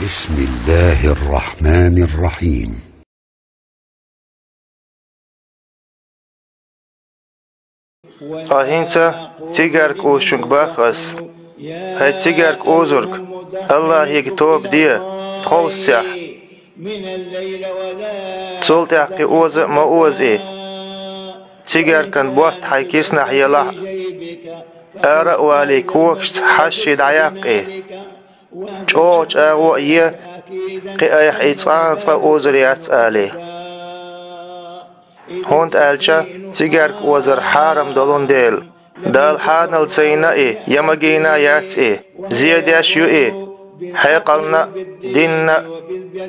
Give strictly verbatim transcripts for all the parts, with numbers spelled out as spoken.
بسم الله الرحمن الرحيم. Ткъа хӀинца цигарка узучуьнга боху ас: хӀай цигарка узург, Аллахьега тоба де, тховсцехь. Цул тӀаьхьа кхин оза а ма оза и. Цигаркан ботт хьайн киснахь елахь а, ара а валий, когашца хьашт дӀаяккха и. ЧӀогӀа чӀагӀо а е, кхин айхьа и цкъа а цкъа озур яц алий. ХӀунда аьлча цигарка озар хьарам долун дела. Дала хьанал ца йина и, я магийна яц и, зе деш ю и, хьекъална а, динна а,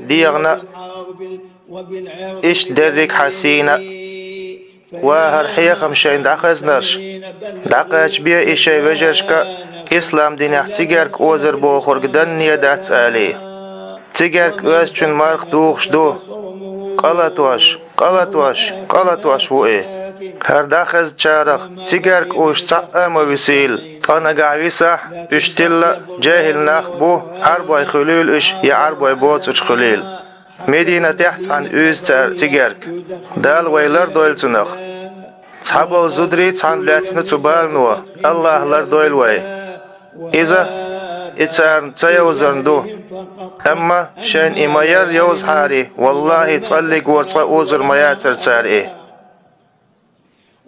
дегӀана а. Иштта дерриг хьан сийна а. Ва хӀара хьехам шайна дӀахезнарш, дӀакхачабе и шайн вежаршка, ислам динехь цигарка озар бохург данне дац алий. Цигарка оьзучун марха духуш ду. Къа латош, къа латош, къа латош ву и. ХӀара дӀахезначарах цигарка узуш цхьаъ а ма висийла, ткъа нагахь висахь, уьш тилла а жехӀил нах а бу, Ӏарбой хуьлийла уьш я Ӏарбой боцурш хуьлийла. Мединатехь цхьаьна уьйзу цара цигарка. Дала вай лардойла цунах. Цхьаболу зударий цхьаьна лаьцна цу балано, Аллахь лардойла вай. Иза, и царна ца йовзарна ду. Амма шайна и ма-ярра йовзахьара, валлахӀи, цкъа а лигор цкъа а узур ма яцара цара и.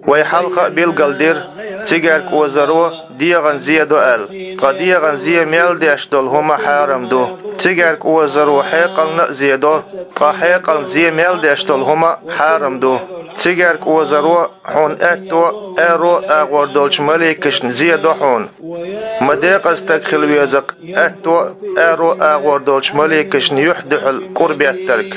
Вай хьалха а билгалдира, цигарка озаро дегӀан зе до аьлла, ткъа дегӀан зе мел деш долу хӀума хьарам ду. Цигарка озаро хьекъална а зе до, ткъа хьекъална зе мел деш долу хӀума хьарам ду. Цигарка озаро хьуна аьтто а, аьрро а агӀор долчу маликашна зе до хьуна. Ма декъаза стаг хила веза-кх аьтто а, аьрро а агӀор долчу маликашна юьхь-дуьхьал кӀур беттарг.